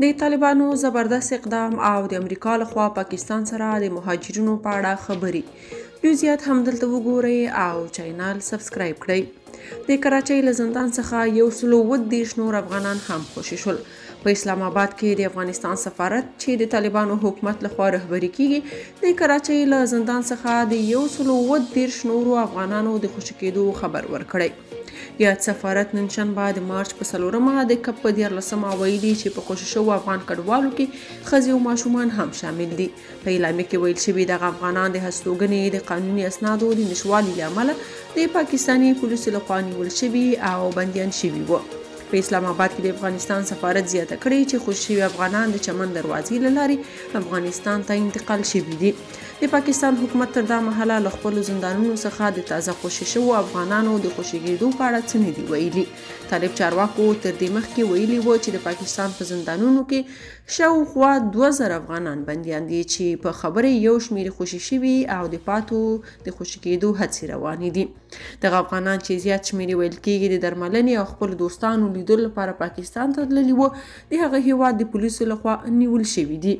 د طالبانو زبردست اقدام او د امریکا لخوا پاکستان سره د مهاجرینو په اړه خبرې. جزئیات هم دلته وګورئ او channel subscribe کړئ. د کراچۍ له زندان څخه 137 نور افغانان هم خوشې شول. په اسلام آباد کې د افغانستان سفارت چې د طالبانو حکومت لخوا رهبري کیږي، د کراچۍ له زندان څخه د 137 نورو افغانانو د خوشې کېدو خبر ورکړی. یاد سفارت نن شنبه د مارچ په 4مه د کب په 13مه ویلي چې په خوشې شوو افغان کډوالو کې ښځې او ماشومان هم شامل دي. په اعلامیه کې ویل شوي دغه افغانان د هستوګنې د قانوني اسنادو د نشوالي له امله د پاکستاني پولیسو لخوا نیول شوي او بندیان شوي وو. په اسلام آباد کې د افغانستان سفارت زیاته کړې چې خوشې شوي افغانان د چمن دروازې له لارې افغانستان ته انتقال شوي دي. د پاکستان حکومت تر دا مهاله له خپلو زندانونو څخه د تازه خوشې شوو افغانانو د خوشې کېدو په اړه څه نه دي ویلي. طالب چارواکو تر دې مخکې ویلي و چې د پاکستان په زندانونو کې شاوخوا 2000 افغانان بندیان دي چې په خبره یو شمېر خوشې شوي او د پاتو د خوشې کېدو هڅې روانې دي. دغه افغانان چې زیات شمېر یې ویل کېږي د درملنې او خپلو دوستانو لیدلو لپاره پاکستان ته تللي وو، د هغه هیواد د پولیسو لخوا نیول شوي دي.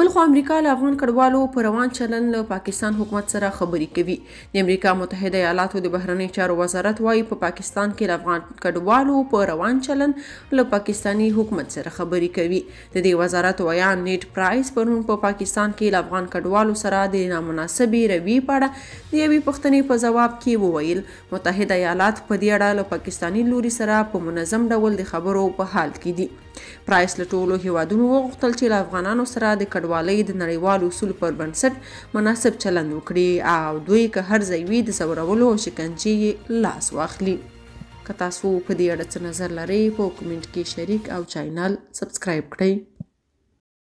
بلخوا امریکا له افغان کډوالو په روان چلن له پاکستان حکومت سره خبرې کوي. د امریکا متحده ایالاتو د بهرنیو چارو وزارت وایي په پاکستان کې له افغان کډوالو په روان چلن له پاکستاني حکومت سره خبرې کوي. د دې وزارت ویاند نیټ پرایس پرون په پاکستان کې له افغان کډوالو سره د نامناسبې رویې په اړه د یوې پوښتنې په ځواب کې وویل، متحده ایالات په دې اړه له پاکستاني لوري سره په منظم ډول د خبرو په حال کې دي. پرایس له ټولو هیوادونو وغوښتل چې له افغانانو سره د کډوالۍ د نړیوالو اصولو پر بنسټ مناسب چلند وکړي او دوی که هر ځای وي د ځورولو او شکنجې یې لاس واخلي. که تاسو په دې اړه څه نظر لرئ په comment کې شریک او channel subscribe کړئ.